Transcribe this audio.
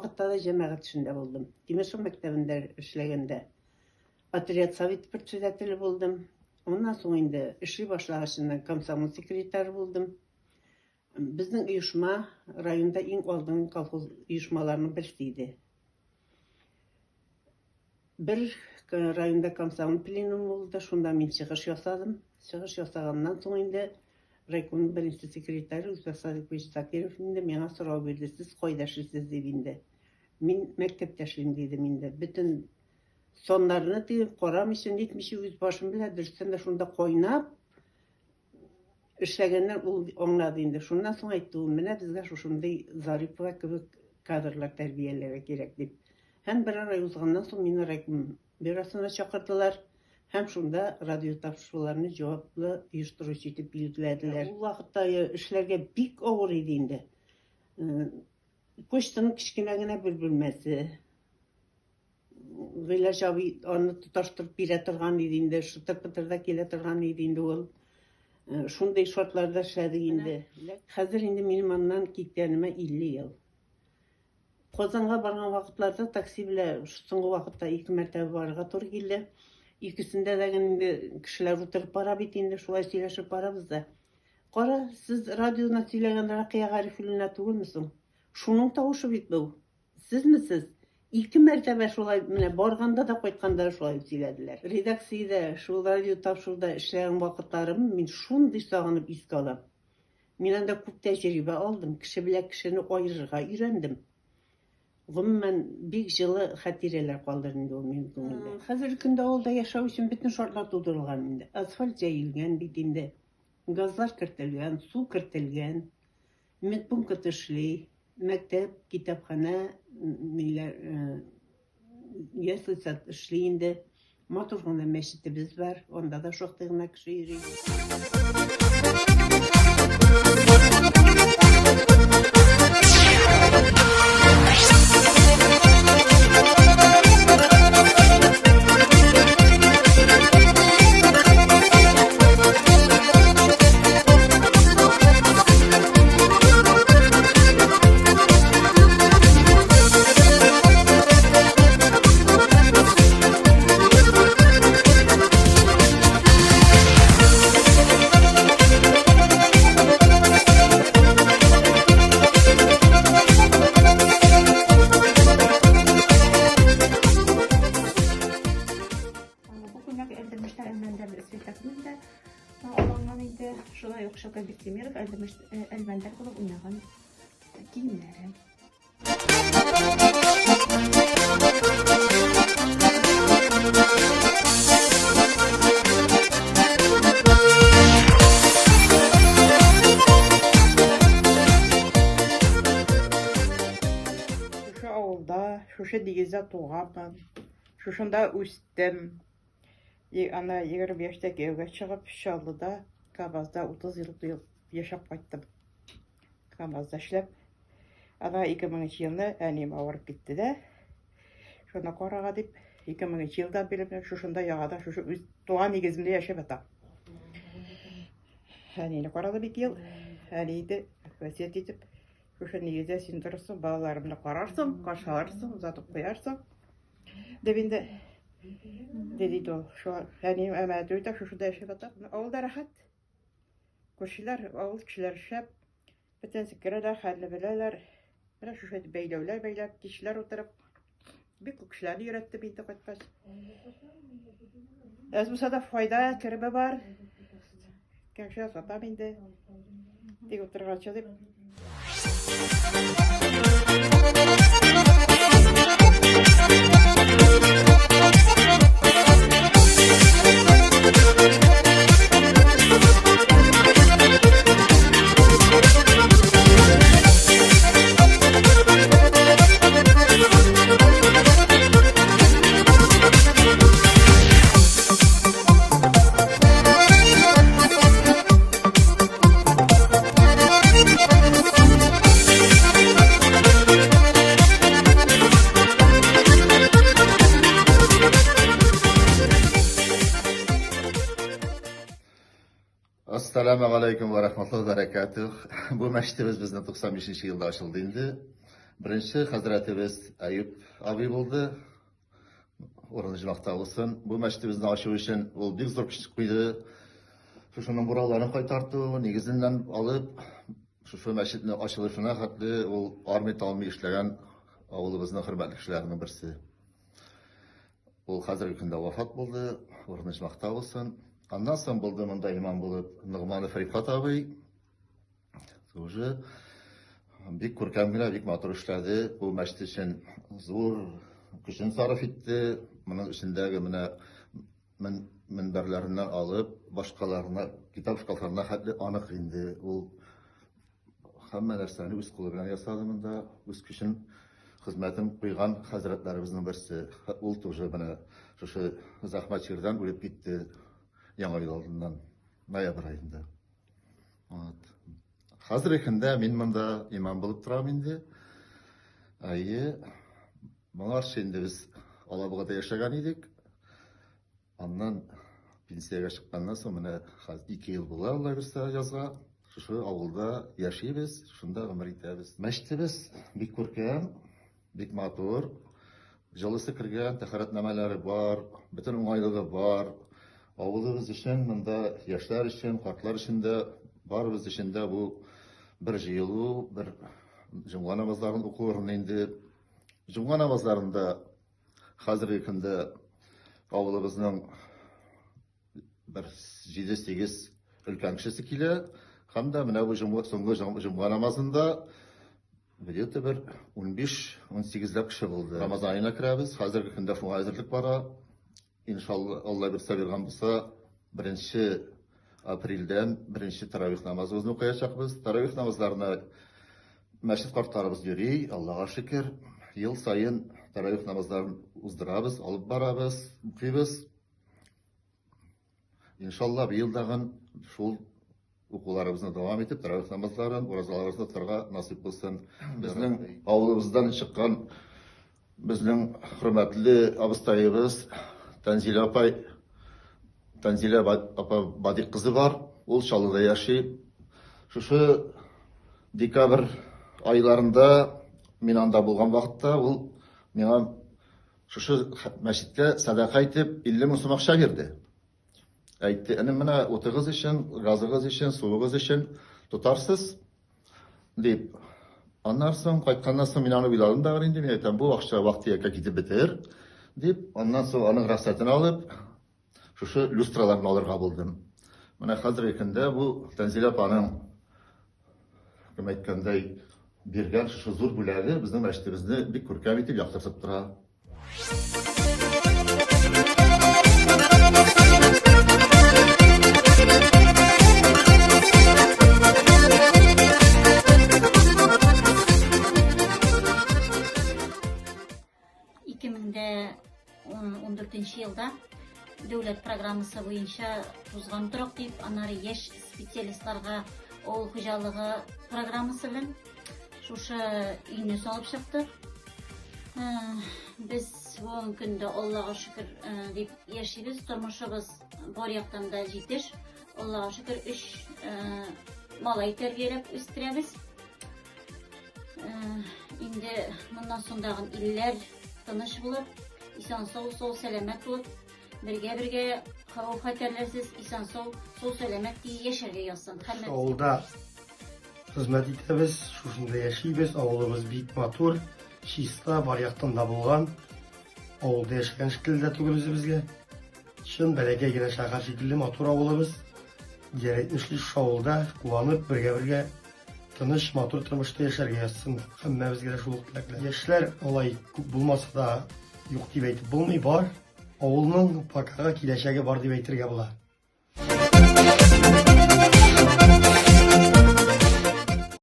вакытта да җәмәгать эшендә булдым. Тимершык мәктәбендә эшләгәндә отряд совет председателе булдым. Аннан соң инде эшли башлагачыннан комсомол секретаре булдым. Безнең оешма районда иң алдынгы колхоз оешмаларының берсе иде. Бер районда комсомол пленумы булды, шунда мин чыгыш ясадым. Чыгыш ясаганнан соң инде райкомның беренче секретаре Үзбәк Садыкович Закиров инде миңа сорау бирде, сез кайда эшлисез дип инде. Мин мәктәптә эшлим дидем инде. Бөтен саннарны дип карамыйча, нитмичә үз башым белән дөрестән дә шунда кайнап эшләгәннәр ул аңлады инде. Шуннан соң әйтте ул, менә безгә шушындый Зарипова кебек кадрлар тәрбияләргә кирәк дип. Һәм берәр ай узганнан соң мине райком бюросына чакырдылар һәм шунда радио тапшыруларны җаваплы оештыручы итеп билгеләделәр. Ул вакытта эшләргә бик авыр иде инде. Почтаның кечкенә генә бер бүлмәсе. Гыйләҗ абый аны тоташтырып бирә торган иде инде, шытыр-пытыр да килә торган иде инде ул. Шундый шартларда эшләдек инде. Хәзер инде минем аннан киткәнемә 50 ел. Казанга барган вакытларда такси белән соңгы вакытта ике мәртәбә барырга туры килде. Икесендә дә инде кешеләр утырып бара бит инде, шулай сөйләшеп барабыз да. Кара, сез радиодан сөйләгән Ракия Гарифуллина түгелме соң? Шуның тавышы бит бу. Сезме сез? Ике мәртәбә шулай менә барганда да кайтканда да шулай сөйләделәр. Редакциядә, шул радио тапшыруда эшләгән вакытларым мин шундый сагынып искә алам. Мин анда күп тәҗрибә алдым, кеше белән кешене аерырга өйрәндем. Гомумән, бик җылы хатирәләр калдырды инде ул минем күңелдә. Хәзерге көндә авылда яшәү өчен бөтен шартлар тудырылган инде. Асфальт җәелгән бит инде. Газлар кертелгән, су кертелгән. Медпункт эшли, мәктәп, китапханә, ниләр, ясле сад эшли инде. Матур гына мәчетебез бар, анда да шактый гына кеше йөри. Бу күлмәк Әлдермештә Әлмәндәр спектаклендә алынган иде. Шулай ук Шәүкәт Биктимиров Әлдермеш Әлмәндәр булып уйнаган киемнәре. Шушы авылда, шушы нигездә туганмын. Шушында үстем. И ана 20 яшьтә кияүгә чыгып, Чаллыда, КАМАЗда 30 ел яшәп кайттым. КАМАЗда эшләп. Ана 2000 елны әнием авырып китте дә, шуны карага дип, 2000 елдан бирле менә шушында яңадан шушы үз туган нигеземдә яшәп ятам. Әнине карадым 2 ел. Әни инде васыять итеп, шушы нигездә син торырсың, балаларымны карарсың, каршы алырсың, озатып куярсың. Дип инде диде инде ул. Шуңа әнием әманәте үтәп, шушында яшәп ятам. Авылда рәхәт. Күршеләр, авыл кешеләре шәп. Бөтенесе керәләр, хәлне беләләр. Менә шушы бәйләүләр бәйләп, кичләр утырып, бик күп кешеләрне өйрәттем инде кайткач. Әз булса да файда, кереме бар. Кәмшә сатам инде. Тик утырганчы дип. Ассаламу алейкум ва рахматуллахи ва баракатух. Бу мәчетебез безнең 95 елда ачылды инде. Беренче хәзрәтебез Әюп абый булды. Урыны җомакта булсын. Бу мәчетебезне ачу өчен ул бик зур көч куйды. Шушының бурауларын кайтарту, нигезеннән алып, шушы мәчетне ачылышына хәтле ул армый-талмый эшләгән авылыбызның хөрмәтле кешеләренең берсе. Ул хәзерге көндә вафат булды, урыны җомакта булсын. Аннан соң булды монда имам булып Ногманов Рифат абый. Тоже бик күркәм генә, бик матур эшләде. Бу мәчет өчен зур көчен сарыф итте. Моның эчендәге менә мөнбәрләреннән алып, башкаларына, китап шкафларына хәтле анык инде. Ул һәммә нәрсәне үз кулы белән ясады монда, үз көчен, хезмәтен куйган хәзрәтләребезнең берсе. Ул тоже менә шушы зәхмәт чирдән үлеп китте Яңа ел алдыннан, ноябрь аенда. Вот. Хәзерге көндә мин монда имам булып торам инде. Әйе, моңарчы инде без Алабугада яшәгән идек. Аннан пенсиягә чыкканнан соң менә хәзер 2 ел була, Алла бирсә, язга. Шушы авылда яшибез, шунда гомер итәбез. Мәчетебез бик күркәм, Бик матур. Җылысы кергән, тәһарәтнамәләре бар, бөтен уңайлыгы бар. Авылыбыз өчен монда яшьләр өчен, картлар өчен дә, барыбыз өчен дә бу бер җыелу, бер җомга намазларын уку урыны инде. Җомга намазларында хәзерге көндә авылыбызның бер 7-8 өлкән кешесе килә. Һәм дә менә бу җомга, соңгы җомга намазында где-то бер 15-18 ләп кеше булды. Рамазан аена керәбез. Хәзерге көндә шуңа әзерлек бара. Иншалла, Алла бирсә биргән булса, 1 апрельдән беренче таравих намазыбызны укыячакбыз. Таравих намазларына мәчет картларыбыз йөри, Аллага шөкер. Ел саен таравих намазларын уздырабыз, алып барабыз, укыйбыз. Иншалла, быел тагын шул укуларыбызны дәвам итеп, таравих намазларын, уразаларыбызны тотарга насыйп булсын. Безнең авылыбыздан чыккан безнең хөрмәтле абыстаебыз Тәнзилә апай, Тәнзилә апа Бадик кызы бар. Ул Чаллыда яши. Шушы декабрь айларында мин анда булган вакытта ул миңа Шушы мәчеткә сәдака итеп 50 мең сум акча бирде. Әйтте, энем, менә утыгыз өчен, газыгыз өчен, суыгыз өчен тотарсыз, дип. Аннан соң, кайтканнан соң мин аны уйладым да инде, мин әйтәм, бу акча вак-төяккә китеп бетер, дип. Аннан соң аның рөхсәтен алып, шушы люстраларны алырга булдым. Менә хәзерге көндә бу Тәнзилә апаның кем әйткәндәй, биргән шушы зур бүләге безнең мәчетебезне бик күркәм итеп яктыртып тора. 2014 елда дәүләт программасы буенча тузган торак дип, аннары яшь специалистларга авыл хуҗалыгы программасы белән шушы өйне салып чыктык. Э, без бүгенге көндә Аллага шөкер э, дип яшибез, тормышыбыз бар яктан да җитеш. Аллага шөкер, өч э, малай тәрбияләп үстерәбез. Инде моннан соң тагын илләр тыныч булып, исән-сау, сау-сәламәт булып, бергә-бергә хәвеф-хәтәрләрсез исән-сау, сау-сәламәт ди яшәргә язсын. Һәммәбезгә. Авылда хезмәт итәбез, шушында яшибез, авылыбыз бик матур, чиста, бар яктан да булган. Авылда яшәгән шикелле дә түгел үзебезгә. Чын бәләкәй генә шәһәр шикелле матур авылыбыз. Дияр әйтмешли, шушы авылда куанып, бергә-бергә Тыныч, матур тормышта яшәргә язсын. Һәммәбезгә дә шул ук теләкләр. Яшьләр алай күп булмаса да, юк дип әйтеп булмый, бар. Авылның покага киләчәге бар дип әйтергә була.